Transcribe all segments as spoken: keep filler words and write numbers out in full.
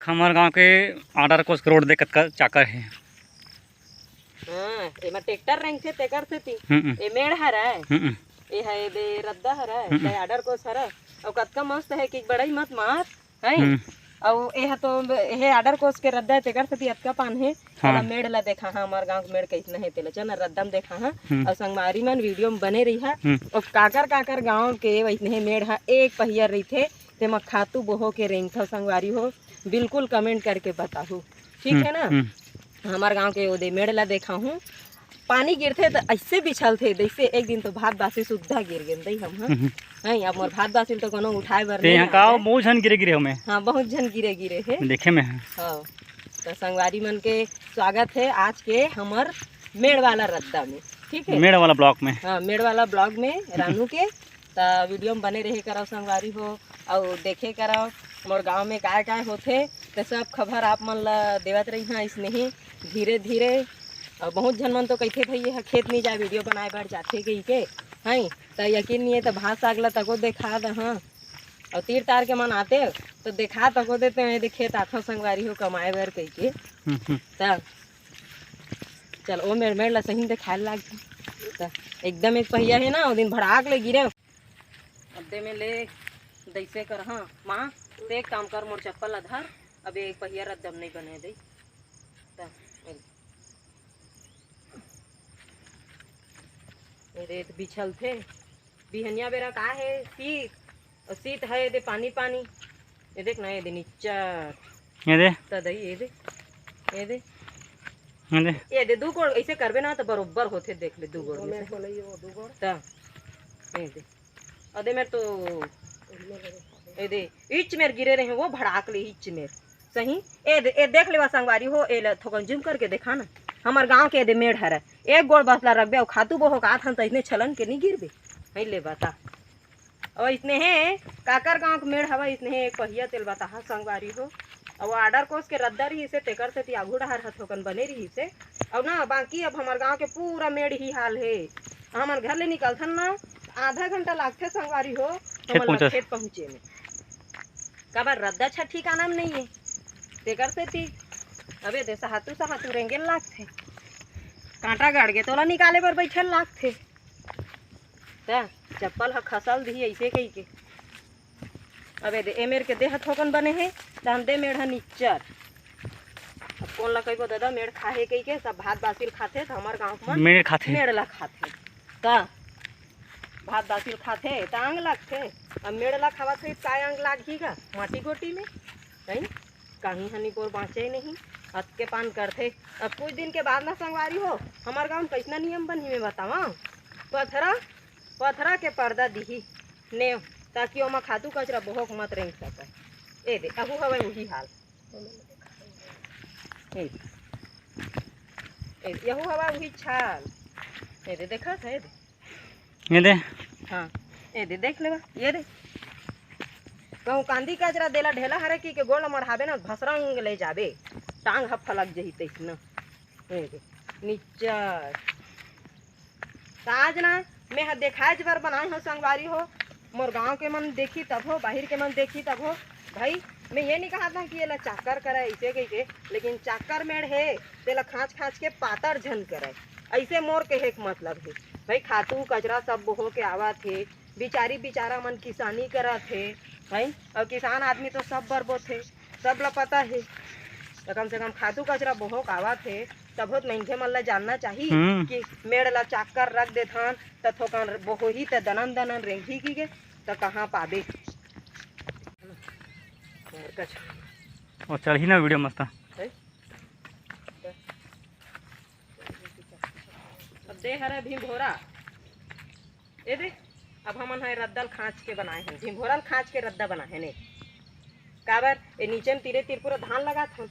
हमर गांव के आडर कोस के रोड दे कतका चाकर हे। हाँ, एमा ट्रैक्टर रेंगथे तेकर सेती। हम्म। ए मेड़ हरय, हम्म। ए ह ए दे रद्दा हरय, हम्म। ते आडर कोस हरय। अउ कतका मस्त हे कि बड़ई मत मार, हैं? हम्म। अउ ए ह तो, ए ह आडर कोस के रद्दा हे, तेकर सेती अतका पान हे। हाँ। तेला मेड़ ला देखा, हाँ, हमर गांव के मेड़ कइसना हे, तेला चल ना रद्दा म देखा, हाँ। हम्म। अउ संगवारी मन वीडियो म बने रहिहा। हम्म। अउ काकर काकर गांव के वइसने मेड़ ह एक पहिया रहिथे, तेमा खातू बोहो के रेंगथव संगवारी हो, बिल्कुल कमेंट करके बताहू, ठीक हम्म, है ना? हम्म। हमर गांव के ओदे मेड़ ला देखा हूँ, पानी गिरथे त अइसे बिछलथे, जइसे एक दिन तो भात बासी सुद्धा गिर गेन दई हम, हाँ। हम्म। हैं, अब मोर भात बासी ल तो कोनो उठाए बर ते नहीं यहाँ का आवत हे। बहुत झन गिरे गिरे हमें। हाँ, बहुत झन गिरे गिरे हे। देखे में है। हाँ, तो संगवारी मन के स्वागत है आज के हमर मेड़ वाला रद्दा में, ठीक है? मेड़ वाला ब्लॉग में। हाँ, मेड़ वाला ब्लॉग में रानू के। त वीडियो में बने रहे करव संगवारी हो, अउ देखे करव मोर गांव में काय काय होथे, त सब खबर आप मन ला देवत रही हाँ इसने ही धीरे धीरे। अउ बहुत झन मन तो कहिथे, "भई, ये ह खेत नहीं जाए, वीडियो बनाए बर जाथे," कहि के, हैं? त यकीन नहीं है, त भात साग ला तको देखा द, हाँ। अउ तीर तार के मन आते, त देखा तको देते हैं, "देख, खेत आथव संगवारी हो कमाए बर," कहि के। हम्म, हम्म। त चल, ओ मेड़, मेड़ ला सही देखाए लाग। त एकदम एक पहिया है ना, ओ दिन भड़ाक ले गिरे। अब दे में ले, दइसे कर, हाँ, माँ, ते एक काम कर, मोर चप्पल ला धर, अब एक पहिया रद्दम नहीं बने दे। त, ए दे, त बिछल थे। बिहनिया बेरा का है, शीत, अउ शीत है, ए दे पानी पानी। ए देख ना, ए दे निच्चर। ए दे। त दई, ए दे, ए दे। ए दे। ए दे, दू गोड़ ऐसे करबे ना, त बरोबर होथे, देख ले, दू गोड़ में से। त, ए दे। अदे मेर तो, ए दे, इच मेर गिरे रहे वो भड़ाक ले, इच मेर। सही, ए दे, ए देख लेवा संगवारी हो, ए ले थोकन जूम करके देखा ना। हमर गांव के ए दे मेड़ हरय। एक गोड़ बसला रखबे अउ खातू बोहो का आथन त इतने छलन के नहीं गिरबे। हई ले बता। अउ इसने हे, काकर गांव के मेड़ हवय, इसने हे एक पहिया तेल बताहा संगवारी हो। अउ आडर कोस के रद्दा रहिसे, तेकर सेती आघू डहार ह थोकन बने रहिसे। अउ ना, बाकी अब हमर गांव के पूरा मेड़ ही हाल हे। हमन घर ले निकलथन ना, आधा घंटा लागथे संगवारी हो, खेत हमन ला पहुंचत। खेत पहुंचे में। काबर रद्दा छा ठिकाना में नहीं है, तेकर सेती। अबे दे सहातू, सहातू रेंगे लागथे। कांटा गड़ गे, तोला निकाले बर बैठे लागथे। त चप्पल ह खसल दिही अइसे कहिके। अब ए दे, ए मेर के देह थोकन बने हे, त हम दे मेड़ ह निच्चर। अब कोन ला कहिबो ददा, मेड़ खाहे कहिके, सब भात बासी ल खाथे, त हमर गाँव के मन मेड़ खाथे। मेड़ ला खाथे। त भात बासी ल खाथे, त अंग लागथे। अब मेड़ ला खावत होही, त काय अंग लागही गा? माटी गोटी में, कहीं? कहीं हनी बोर बाँचे नहीं, अतके पान करथे। अब कुछ दिन के बाद ना संगवारी हो, हमर गाँव में कइसना नियम बनही मैं बतावं। पथरा, पथरा के पर्दा दिही नेव, ताकि ओमा खातू कचरा बोहोक मत रेंग सकय। ए दे, अहू हवय उही हाल। ए, ए, यहू हवय उही हाल। ए दे, देखत हे, ए दे। ये दे। हाँ, ये दे, देख लेवा, ये दे। कहूँ कांदी कचरा देला ढेला हरे कि के गोड़ मढ़ाबे ना, भसरंग ले जाबे, टांग ह फलक जही तइसना। ये दे, निच्चर। त आज ना, मैं ह देखाए बर बनाए हो संगवारी हो, मोर गांव के मन देखी तब हो, बाहिर के मन देखी तब हो। भाई, मैं ये नहीं कहत ना कि एला चाकर करे, ऐसे कहि के, लेकिन चाकर मेड़ हे, तेला खाँच खाँच के पातर झन करे। अइसे मोर कहे के मतलब हे, भाई, खातू कचरा सब बोहो के आवत हे, बिचारी बिचारा मन किसानी करत हे, भाई, अउ किसान आदमी तो सब बर बोथे, सब ला पता हे। त कम से कम खातू कचरा बोहो के आवत हे, तभो त मनखे मन ला जानना चाही हम्म। कि मेड़ ला चाकर रख देथन, त थोकन बोहोही, त दनन दनन रेंगही की गे, त कहाँ पाबे। और चढ़ी ना वीडियो मस्त। है? अब दे हरे भीम भोरा। ए दे, अब हमन ह रद्दा ल खाँच के बनाए हन, भीम भोरा ल खाँच के रद्दा बनाए हन। ए काबर, ए नीचे म तीरे तीर पूरा धान लगाथन।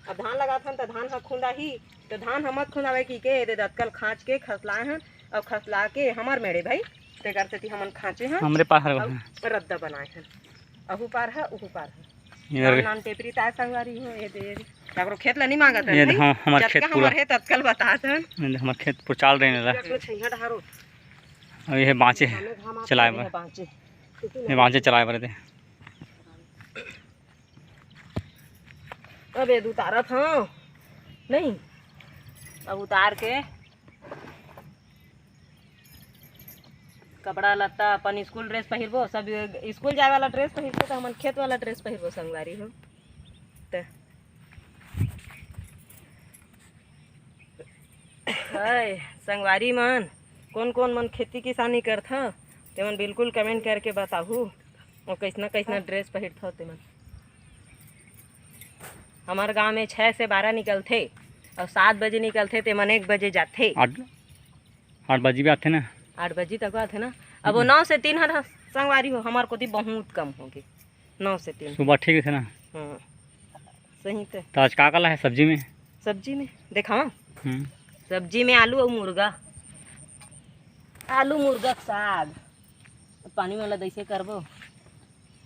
अब धान लगाथन त धान ह खुंदाही, त धान ह मत खुंदावे कहिके ए दे दतकल खाँच के खसलाए हन, अउ खसला के हमर मेड़े भाई, तेकर सेती हमन खाँचे हन। हमरे पार हर अउ बना। रद्दा बनाए हन। अहू पार ह, उहू पार ह। इधर नान नान टेपरी ताय संगवारी हो, ए दे, ए दे। काकरो खेत ल नहीं मांगत हन ये दे, भाई। हाँ, हमर जतका खेत पूरा। हमर हे, ततका ल बतात हन। ये दे, हमर खेत पूरा चाल रहे हैं ला। एक ठो छैया डहारो। अउ ये बाँचे हे, घामे घाम आप चलाए करे बर। हे बाँचे। ये बाँचे चलाए बर दे। अब ये उतारत हव, नहीं, अब उतार के कपड़ा लत्ता अपन स्कूल ड्रेस पहिरबो, सब स्कूल जाए वाला ड्रेस पहिरबो, त हमन खेत वाला ड्रेस पहिरबो संगवारी हो। त हाय संगवारी मन, कोन कोन मन खेती किसानी करथव, तेमन बिल्कुल कमेंट करके बताहू, अउ कइसना कइसना ड्रेस पहिरथव तेमन। हमर गांव में छः से बारह निकलथे अउ सात बजे निकलथे, तेमन एक बजे जाथे। आठ, आठ बजे भी आथे ना। आठ बजे तक आथे ना। अब वो नौ से तीन हर संगवारी हो, हमर कोती बहुत कम होगे, नौ से तीन। सुबह ठीक थे ना। हाँ, सही ते। त आज का का लाए सब्जी में? सब्जी में देखावा। हम्म। सब्जी में आलू अउ मुर्गा, आलू मुर्गा के साग। पानी वाला दइसे करबो।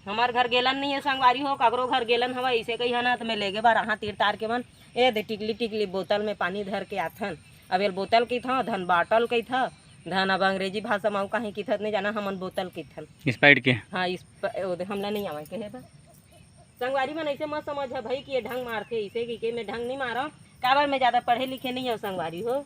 हमर घर गेलन नहीं है संगवारी हो, काकरो घर गेलन हवय, इसे कही है ना, त मैं लेगे बर आहा तीर तार के मन। ए दे टिकली टिकली बोतल में पानी धर के आथन। अब एल बोतल कहिथव, धन बाटल कहिथव, धन अब अंग्रेजी भाषा में अउ काहे कहिथत नहीं जाना, हमन बोतल कहिथन। स्प्राइट के। हाँ, इस प-, ओ दे, हमला नहीं आवे कहे बर। संगवारी मन ऐसे मत समझ है भाई कि ये ढंग मारथे, इसे कि के मैं ढंग नहीं मारव, काबर मैं ज्यादा पढ़े लिखे नहीं हव संगवारी हो।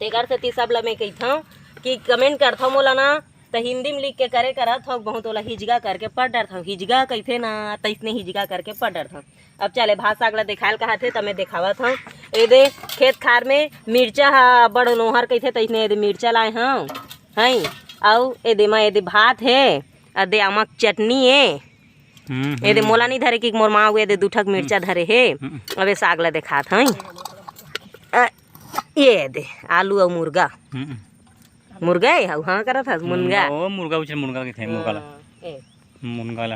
तेकर सेती सब ला मैं कहिथव कि कमेंट करथव मोला ना, त हिंदी में लिख के करे करत हव, बहुत ओला हिजगा करके पढ़ डरथव। हिजगा कहिथे ना, तइसने हिजगा करके पढ़ डरथव। अब चले भात साग ला देखायल कहाथे, त मैं देखावत हव। ए दे खेत खार में मिर्चा ह बड़ नोहर कहिथे, तइसने ए दे मिर्चा लाए हव, हैं? अउ ए दे मा ए दे भात हे, अ दे आमा के चटनी ए। हम्म, ए दे हम्म। मोला नहीं धरे कि मोर माँ ए दे दू ठक मिर्चा हम्म। धरे हे। हम्म। अब ए साग ला देखात हव। अ, ये दे आलू अउ मुर्गा। हम्म। मुर्गा ए, हउ हाँ करत हस, मुनगा। मुनगा, ओ मुर्गा उछल मुनगा के थे, मुनगा ला। हाँ, ए। मुनगा ला।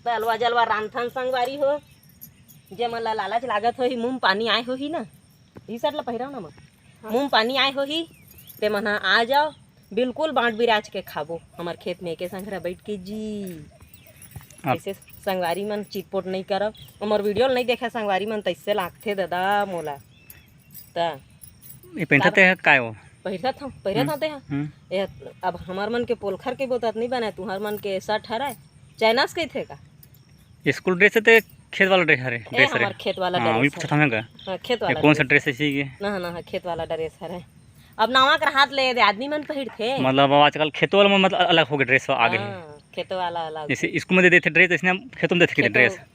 त अलवा जलवा रांधथन संगवारी हो, जे मन ला लालच लागत होही, मुंह पानी आए होही ना, ई शर्ट ला पहिरव ना मन। हाँ। मुंह पानी आए होही, ते मन ह आ जाव, बिल्कुल बांट बिराज के खाबो, हमर खेत में एके संघरा बैठ के जी। आप ऐसे संगवारी मन चिटपोट नहीं करब, हमर वीडियो ल नहीं देखे संगवारी मन, तइसे लागथे दादा मोला। त ये पेंथा ते ह काय हो? पहिरत हव, पहिरत हम्म, हव ते ह। हम्म। ये अब हमर मन के पोलखर के बोतत नहीं बने, तुहर मन के शर्ट हरय, चाइनास कहिथे का? स्कूल ड्रेस हे ते खेत वाला ड्रेस हरे, ए, ड्रेस हरे। हमर खेत वाला हाँ, ड्रेस वही पूछत हरे। हमें का? हाँ, खेत ये वाला कौन सा ड्रेस। ड्रेस है इसी के? ना, ना, हाँ, खेत वाला ड्रेस हरे। अब नवा के हाथ ले दे आदमी मन पहिरथे। मतलब अब आजकल खेतो वाला में मतलब अलग हो गए ड्रेस आ गए हैं। हाँ, खेतो वाला अलग। जैसे स्कूल में दे देते ड्रेस, इसने हम खेतों में देते खेतो ड्रेस। खेत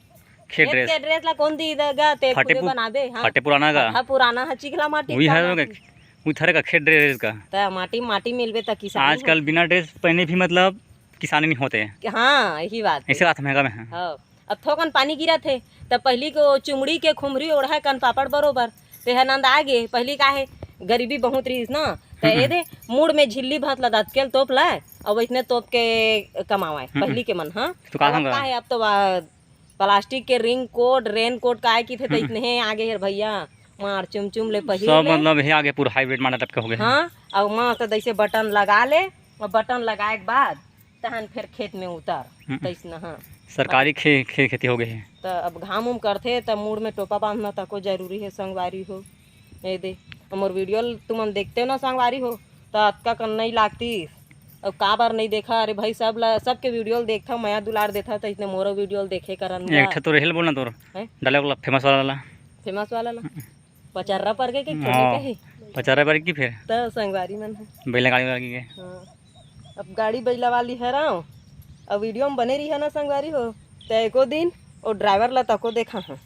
खेत ड्रेस। के ड्रेस ला कौन दी देगा? ते फटे खुदे पु-, बनाबे, हाँ। फटे पुराना का। फटा पुराना हा, चिखला माटी वही का हर माटी। वही हर का खेत ड्रेस का। त माटी, माटी मिलबे त किसानी आजकल हो। बिना ड्रेस पहने भी मतलब किसानी नहीं होते। हाँ, यही बात है। ऐसे बात महंगा में है। हाँ। अब थोकन पानी गिरत हे, त पहिली के ओ चुमड़ी के खुमरी ओढ़ाय कन पापड़ बरोबर, तेह नंद आ गे। पहिली का हे, गरीबी बहुत रहिस ना, त हम्म। ए दे मुड़ में झिल्ली भत ल दतकेल तोप लाय, अउ वइसने तोप के कमावय हम्म। पहिली के मन, हाँ। तो का अब संग? का हे, अब तो वा-, प्लास्टिक के रिंग कोट, रेन कोट काय किथे, त हम्म। इतने हे आगे हेर भैया, मार चुम चुम ले पहिर सब ले। मतलब हे आगे पूरा हाइब्रिड माडा टाइप के हो गए हे। हाँ, अउ मस्त जैसे बटन लगा ले, अउ बटन लगाए के बाद तहन फेर खेत में उतर, हम्म। तइसना, हाँ। सरकारी खे-, खे-, खेती हो गए हे। त अब घाम उम करथे, त मुड़ में टोपा बांधना तको जरूरी हे, संगवारी हो। ए दे, मोर वीडियो ल तुमन देखते हो ना, संगवारी हो, त अतका कन नहीं लागतीस। अब काबर नहीं देखा? अरे भाई, सब ला, सबके वीडियो ल देखथव, मया दुलार देथव, त इतने मोरो वीडियो ल देखे करन एक गा। ठे तो रेहल बोलना तोर। हैं? डायलॉग ला, फेमस वाला ला। फेमस वाला ला। हम्म। पचर्रा पर के, के हाँ, कही? पचर्रा पर की फेर? त संगवारी मन हे। बैला गाड़ी वाला की के? हाँ। अब गाड़ी बैला वाली हरव, अब वीडियो में बने रही है ना संगवारी हो, त एको दिन ओ ड्राइवर ला तको देखा है।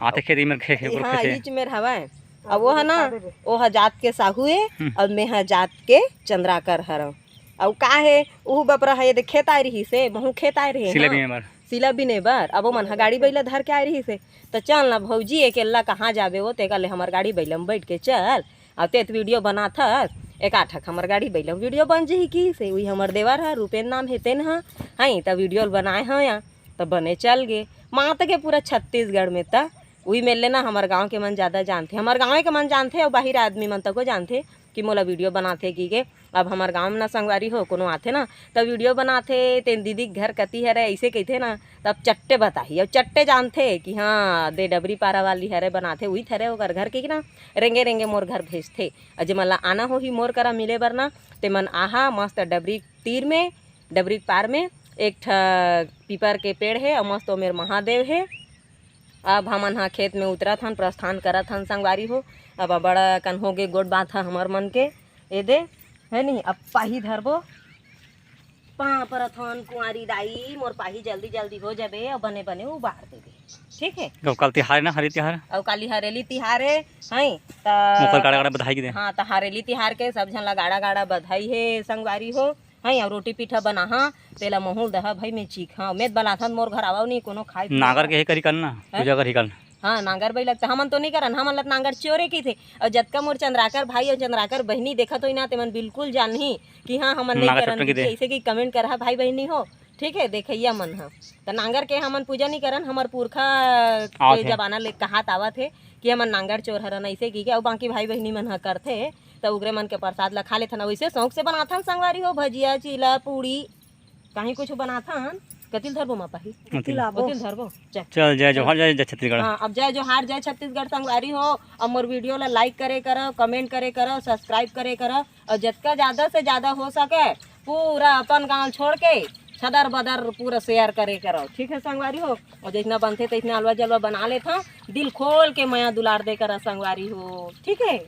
आते खेत में खे-, खे-, हाँ, खेत हे। ईच में हवय। अब वो है ना, वो ह जात के साहू हे, हम्म। अब मैं ह जात के चंद्राकर हरव। अउ का हे, उहू बपरा ह, ये दे खेत आय रहिस हे, महू खेत आय रहे सिला ना। बिने बर। सिला बिने बर, अब वो मन ह गाड़ी बैला धर के आय रहिस हे। त चल ना भौजी, अकेल्ला कहाँ जाबे वो, तेकर ले हमर गाड़ी बैला में बैठ के चल। अउ तेत वीडियो बनाथस, एकाठक हमर गाड़ी बैला में वीडियो बन जही किहिस हे, उही हमर देवर ह, रूपेन नाम हे तेन ह, हई, त वीडियो ल बनाए हव या, त बने चल गे। मात के पूरा छत्तीसगढ़ में त उही मेर ले ना हमर गाँव के मन जादा जानथे, हमर गाँवे के मन जानथे अउ बाहिर आदमी मन तको जानथे कि मोला वीडियो बनाथे कि के। अब हमर गाँव में ना संगवारी हो, कोनो आथे ना, त वीडियो बनाथे, तेन दीदी के घर कती हरे, अइसे कहिथे ना, तब चट्टे बताही, अउ चट्टे जानथे कि हाँ, दे डबरी पारा वाली हरे, बनाथे, उही थरे ओकर घर के कि ना, रेंगे रेंगे मोर घर भेजथे। अउ जेमन ला आना होही मोर करा मिले बर ना, तेमन आहा, मस्त डबरी तीर में, डबरी पार में एक ठा पीपर के पेड़ हे, अउ मस्त ओमेर महादेव हे। अब हमन ह खेत में उतरत हन, प्रस्थान करत हन संगवारी हो। अब बड़ा कन हो गे गोठ बांधा हमर मन के, ए दे, है नहीं, अब पाही धरबो। पाँव परत हन कुंवारी दाई, मोर पाही जल्दी जल्दी हो जाबे अउ बने बने उबार देबे, ठीक है। अउ काल तिहार है ना, हरेली तिहार। अउ काली हरेली तिहार है, हैं, त ओकर गाड़ा गाड़ा बधाई के दे। हाँ, त हरेली तिहार के सब झन ला गाड़ा गाड़ा बधाई है संगवारी हो। हैं, अउ रोटी पीठा बनाहा, तेला महूँ ल दहा भाई, मैं चीखा। मैं त बलाथन मोर घर आवव नहीं, कोनो खाए पिए नांगर ला। के हे करी करना, हैं? पूजा करही करना। हाँ, नांगर बइला त हमन तो नहीं करन, हमन ला त नांगर चोरे कहिथे। अउ जतका मोर चंद्राकर भाई अउ चंद्राकर बहिनी देखत होई ना, तेमन बिल्कुल जानही कि हाँ, हमन नहीं नांगर करन चोर कहिथे। जैसे कि कमेंट करहा भाई बहिनी हो, ठीक है, देखइया मन ह। त नांगर के हमन पूजा नहीं करन, हमर पुरखा आवत के हे। जमाना ले कहात आवत हे कि हमन नांगर चोर हरन, ऐसे कि के, अउ बाकी भाई बहिनी मन ह करथे, त उगरे मन के प्रसाद ला खा लेथन। अउ वैसे शौक से बनाथन संगवारी हो, भजिया, चीला, पूड़ी, कहीं कुछ बनाथन। कतिल धरबो मा पाही? कतिल। ओतिल धरबो। चल। चल, जय जोहार, जय, जय छत्तीसगढ़। हाँ, अब जय जोहार, जय छत्तीसगढ़ संगवारी हो। अब मोर वीडियो ला लाइक करे करो, कमेंट करे करो, सब्सक्राइब करे करो, अउ जतका ज्यादा से ज्यादा हो सके पूरा अपन गांव छोड़ के छदर बदर पूरा शेयर करे करो, ठीक है संगवारी हो। अउ जितना बनथे तितना अलवा जलवा बना लेथन, दिल खोल के मया दुलार दे करा संगवारी हो, ठीक है।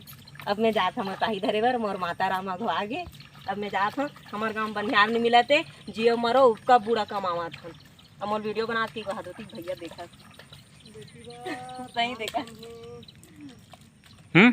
अब मैं जात हूँ ताही धरे बर, मोर माता राम अघवा गे। अब मैं जात हूँ, हमर गांव बनिहार नहीं मिलते, जियो मरो, उबका बूढ़ा कमावत हन। अब मोर वीडियो बनात की कहा दो, भैया देखा। सही देखा। हम्म।